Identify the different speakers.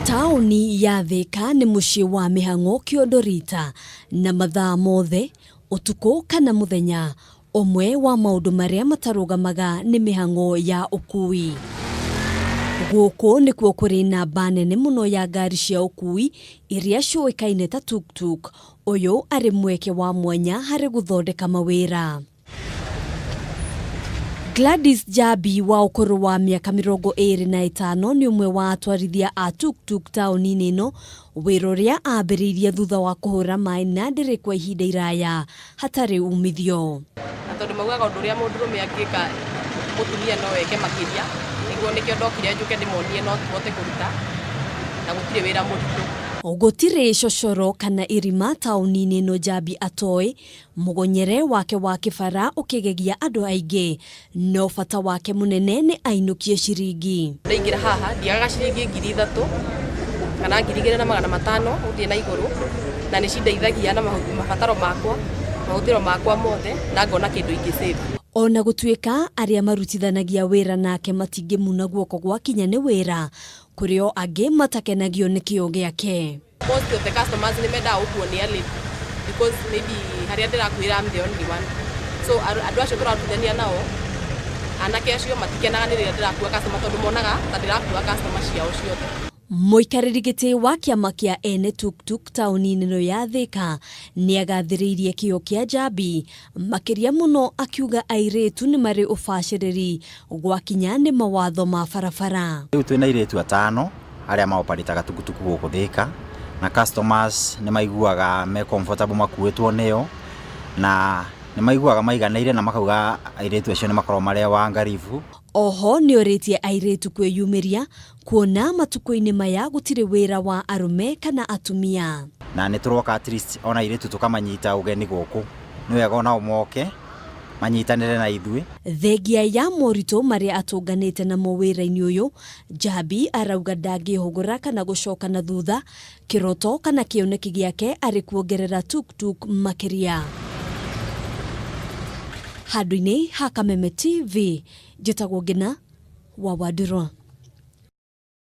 Speaker 1: Taũni ya Thĩka nĩ mũciĩ wa mĩhang'o kĩondo rita na mathaa mothe ũtukũ kana mũthenya. Ũmwe wa maũndũ marĩa matarũgamaga nĩ mĩhang'o ya ũkui. Gũkũ nĩkuo kũrĩ namba nene mũno ya ngari cia ũkui iria ciũĩkaine ta tuktuk. Ũyũ arĩ mweke wa mwanya harĩ gũthondeka mawĩra. Gladys Jabi wa ũkũrũ wa mĩaka 25 nĩ ũmwe wa atwarithia a tuktuk taũni-inĩ ĩno, wĩra ũrĩa ambĩrĩirie thutha wa kũhũra maĩ na ndĩrĩ kwa ihinda iraya hatarĩ umithio.
Speaker 2: Na tondũ maugaga ũndũ ũrĩa mũndũrũme angĩka mũtumia no eke makĩria, nĩguo nĩkĩo ndokire njũke ndĩmonie no tũhote kũruta na gũtirĩ wĩra mũritũ.
Speaker 1: Gũtirĩ cocoro kana irima taũni-inĩ ĩno Njambi atoĩ, mũgonyere wake wa kĩbara ũkĩgegia andũ aingĩ, no bata wake mũnene nĩ ainũkie ciringi.
Speaker 2: Ndaingĩra haha ndiagaga ciringi 3000 kana 2500 gũthiĩ na igũrũ, na nĩ cindeithagia na mabataro makwa, mahũthĩro makwa mothe, na ngona kĩndũ ingĩ save.
Speaker 1: Ona gũtuĩka arĩa marutithanagia wĩra nake matingĩmuna guoko gwakinya nĩ wĩra, kũrĩ o angĩ matakenagio nĩ kĩo gĩake.
Speaker 2: Most of the customers nĩ mendaga gũkuo nĩ a lady because maybe harĩa ndĩrakuĩra I'm the only one. So andũ acio tũrarutithania nao, anake acio matikenaga nĩ rĩrĩa ndĩrakua customer tondũ monaga ta ndĩrakua customer ciao ciothe.
Speaker 1: Mũikarĩri gĩtĩ wa kĩama kĩa ene tuktuk taũni-inĩ ĩno ya Thĩka nĩagathĩrĩirie kĩo kĩa Njambi makĩria mũno akiuga airĩtu nĩ marĩ ũbacĩrĩri gwakinya nĩ mawatho ma barabara.
Speaker 3: Rĩu twĩna airĩtu atano arĩa maoparĩtaga tukutuku gũkũ Thĩka, na customers nĩ maiguaga me comfortable makuĩtwo nĩo, na nĩ maiguaga maiganĩire na makauga airĩtu acio nĩ makoragwo marĩ wangaribu.
Speaker 1: Oho nĩorĩtie airĩtu kwĩyumĩria kuona matukũ-inĩ maya gũtirĩ wĩra wa arũme kana atumia.
Speaker 3: Na nĩ tũroka at least ona airĩtu tũkamanyita ũgeni gũkũ, nĩ wega onao moke manyitanĩre na ithuĩ.
Speaker 1: Thengia ya moritũ marĩa atũnganĩte namo wĩra-inĩ ũyũ, Njambi arauga ndangĩhũgũra kana gũcoka na thutha, kĩroto kana kĩoneki gĩake arĩ kuongerera tuktuk makĩria. Handũ-inĩ ha Kameme TV, njĩtagwo Ngina wa Wandũrwa.